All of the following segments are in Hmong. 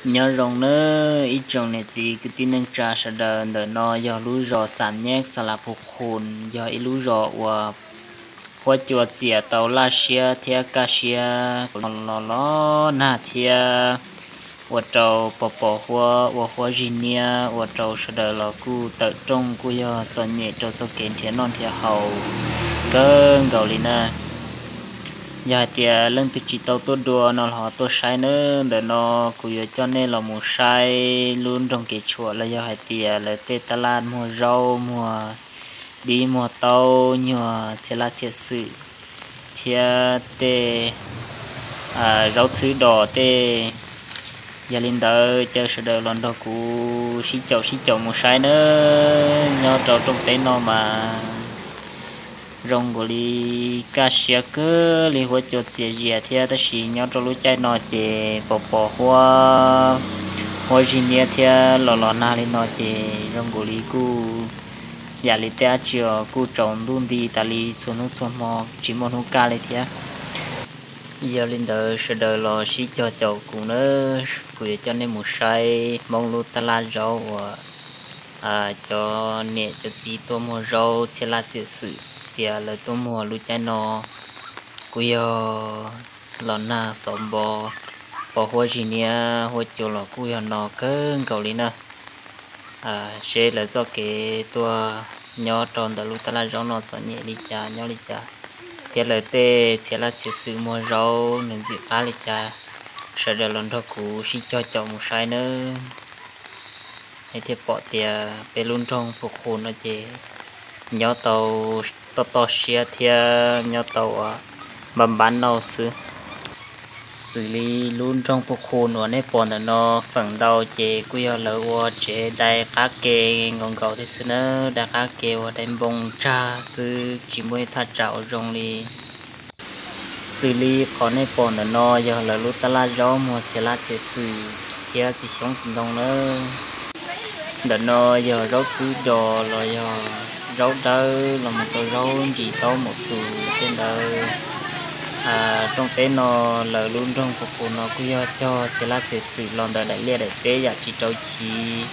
Nyob zoo nawb ib tsoom niam txiv kwv tij neej tsa sawv daws, ntawm no yog lub zos Xam Nyeb Xa Las Phu Khun, yog ib lub zos uas huab cua txias tau laj siab thiab kaj siab los los nag thiab ua rau pos pos huab ua huab zig niab, ua rau sawv daws los kuj tawm rooj kuj yog txom nyem rau txoj kev nrhiav noj nrhiav haus kawg nkaus li na. Yog hais tias leej twg tsis tau tuaj dua no los ho tuaj saib nawb. Ntawm no kuv yuav coj nej los mus saib lub nroog Kev Tshuam los yog hais tias lawv tej tab laj muag zaub muag dib muag taub nyuag txhia laj txhia xwm thiab tej zaub txhwb dos tej. Yog li ntawd caw sawv daws los nrog kuv sib caum sib caum mus saib nawb. Nyob rau rooj teb no mas zoo nkaus li kaj siab kawg li, huab cua txias zias thiab, tab sis nyob rau lub caij no ces pos pos huab, huab zig niab thiab los los nag li no ces zoo nkaus li kuj yam li tej dab tsi os kuj tsaus ntuj nti tas li txhua hnub txhua hmo, tsis muaj hnub kaj li thiab. Yog li ntawd sawv daws los sib cog caum kuv nawb, kuv yuav coj nej mus saib Hmoob lub tab laj zaub uas cov niam cov txiv tuaj muag zaub txhia laj txhia xwm tias lawv tuaj muag lub caij no kuj yog los nag xov npo, pos huab zig niab huab cua los kuj yog no kawg nkaus li na. Seb lawv txoj kev tuaj nyob rau ntawm lub tab laj zaub no txom nyem li cas nyob li cas, thiab lawv tej txhia laj txhia xwm muag zaub nws ntxim qab li cas, sawv daws los nrog kuv sib cog caum mus saib nawb. Nej thiaj pom tias peb lub nroog Phu Khun no ces nyob tau toj toj siab thiab nyob tau ua npab npab nauj xwb. Xws li lub nroog Phu Khun uas nej pom ntawm no feem ntau ces kuj yog lawv ua tsev dai qab ke nkaus nkaus thiab xwb nawb, dai qab ke ua dai npoo tsag xwb tsis muaj ib thaj tsam ua zoo li. Xws li qhov nej pom ntawm no yog lawv lub tab laj zaub muag txhia laj txhia xwm thiab txiv xyoob txiv ntoo nawb. Ntawm no yog zaub txhwb dos los yog zaub dawb los mus rau zaub ntsis taub mus xus tej ntawd. Rooj teb no lawv lub nroog Phu Khun no kuj yog cog txhia laj txhia xwm los ntawm daim liaj daim teb yam tsis rau chiv.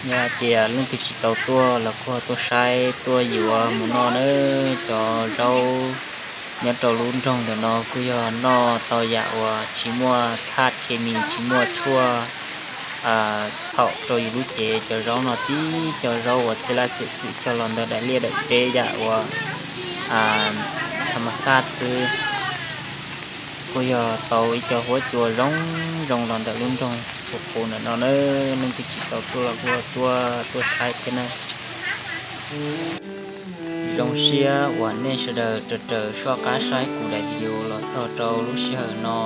Yog hais tias leej twg tsis tau tuaj los kuj ho tuaj saib tuaj yuav mus noj nawb. Cov zaub nyob rau lub nroog ntawm no kuj yog noj tau yam uas tsis muaj thaj khes mis tsis muaj tshuaj txhaum rau yus lub cev. Cov zaub no tib cov zaub uas txhia laj txhia xwm cog los ntawm daim liaj daim teb yam uas tha mas xaj xwb. Kuj yog tau ib co huab cua zoo zoo los ntawm lub nroog Phu Khun ntawm no nawb. Leej twg tsis tau tuaj los kuj tuaj tuaj saib thiab na. Zoo siab uas nej sawv daws raws raws soj qab saib kuv daim video los txog rau lub sij hawm no.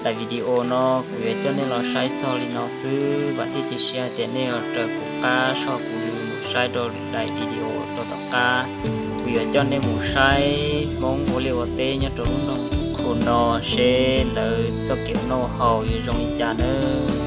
Daim video no kuv yuav coj nej los saib txog li no xwb, vam thiab cia siab tias nej yuav raws kuv qab soj kuv lus mus saib rau daim video rau tom qab. Kuv yuav coj nej mus saib Hmoob ua liaj ua teb nyob rau lub nroog Phu Khun no seb lawv txoj kev ua noj haus yuav zoo li cas nawb.